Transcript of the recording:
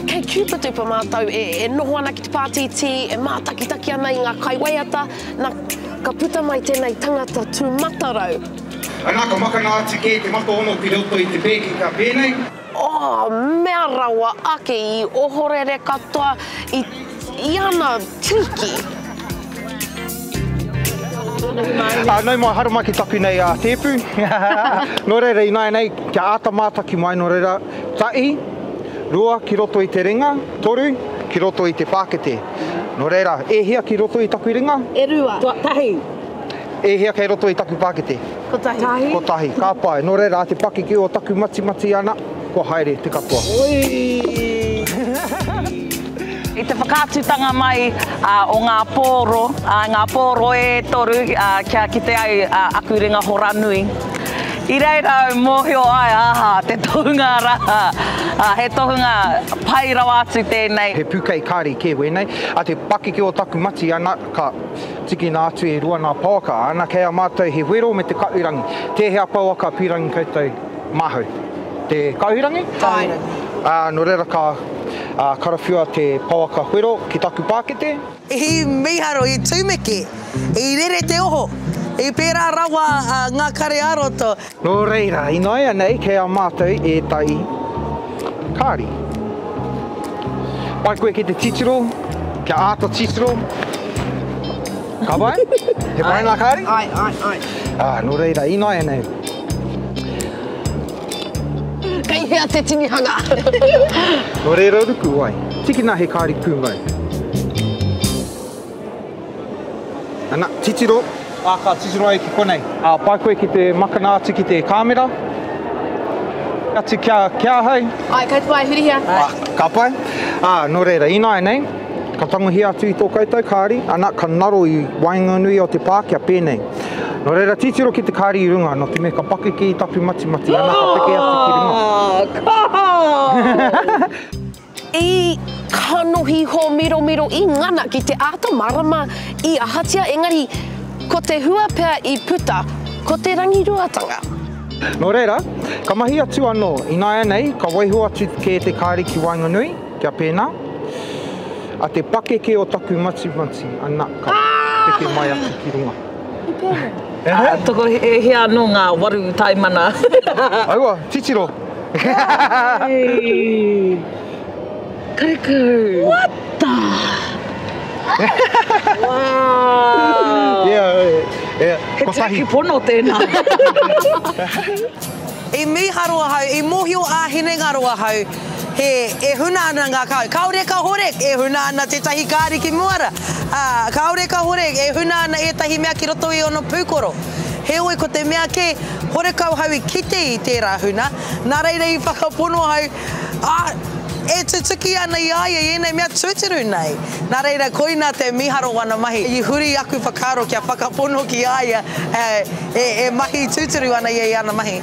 Kei Cupa Dupa mātou e, e noho ana ki te pātītī, e mātakitaki ana i ngā kaiwaiata, na, ka puta mai tēnei tangata tūmatarau. Ana, ka makana atu kē te mata ono ki roto i te pēke ka pēnei. Oh, mea rawa ake i ohorere katoa i, i ana tiriki. Ā, nau mai, haere mai ki taku nei tēpu. Nō reira, ināianei, kia āta mātaki mai, nō reira, tahi, rua ki roto i te ringa, toru ki roto i te pākete. Nō reira, e hia ki roto i taku ringa? E rua. Tahi. E hia kei roto i taku pākete? Kotahi. Tahi. Kotahi, ka pai. Nō reira, te pakeke o taku matimati ana, kua haere te katoa. Oi! I te whakaatutanga mai o ngā pōro, ngā pōro e toru kia kite ai aku ringa hora nui. I reira au mōhio ai, aha, te tohunga rā, he tohunga pai rawa atu tēnei. He pūkei kāri kē wēnei. A te pakeke o taku mati ana, ka tikina atu e rua nā pouaka. Ana kei a mātou he wero me te kahurangi. Tēhea pouaka pīrangi koutou māhau? Te kahurangi? Āe. Ā, nō reira ka karawhiua te pouaka wero ki taku pākete. I mīharo, i tumeke, i rere te oho, i pērā rawa ngā kare ā-roto. Nō reira, ināianei kei a mātou ētahi kāri. Pai koe ki te titiro, kia āta titiro. Ka pai? He pai ngā kāri? Āe, āe, āe. Ā, nō reira, ināianei. Kei hea te tinihanga? Nō reira ruku ai. Tikina he kāri pūmau. Ana, titiro. Ā, ka titiro ai ki konei. Ā, pai koe ki te makana atu ki te kāmera. Atu kia, ki ahau. Āe, kei te pai, hurihia. Ā, ka pai. Ā, nō reira, ināianei, ka tangohia atu i tō koutou kāri, ana, ka ngaro i waenganui o te pā kia pēnei. Nō reira, titiro ki te kāri i runga, nō te mea ka pakeke i taku matimati, ana, ka peke atu ki runga. Kaha! I kanohi hōmiromiro i ngana ki te āta mārama i ahatia, engari ko te hua pea i puta ko te rangiruatanga. Nō reira, ka mahi atu anō, ināianei ka waiho atu kē te kāri ki waenganui, kia pēnā, a te pakeke o taku matimati, ana, ka peke mai atu ki runga. I pēhea? Tokohia anō ngā waru taimana. Aua, titiro! Hey! Karekau! What the? Wow! Yeah, yeah. He tiaki pono tēnā. I mīharo ahau, i mōhio ā-hinengaro ahau, he, e huna ana ngā kāu. Kāore ka hore e huna ana tētahi kāri ki mua rā. Ā, kāore ka hore e huna ana ētahi mea ki roto i ōna pūkoro. Heoi, ko te mea kē, horekau ahau i kite i tērā huna, nā reira i whakapono ahau, ā, e tutuki ana i a ia i ēnei mea tūturu nei. Nā reira, koinā te mīharo o ana mahi. I huri aku whakaaro kia whakapono ki a ia, e, e mahi tūturu ana ia i ana mahi.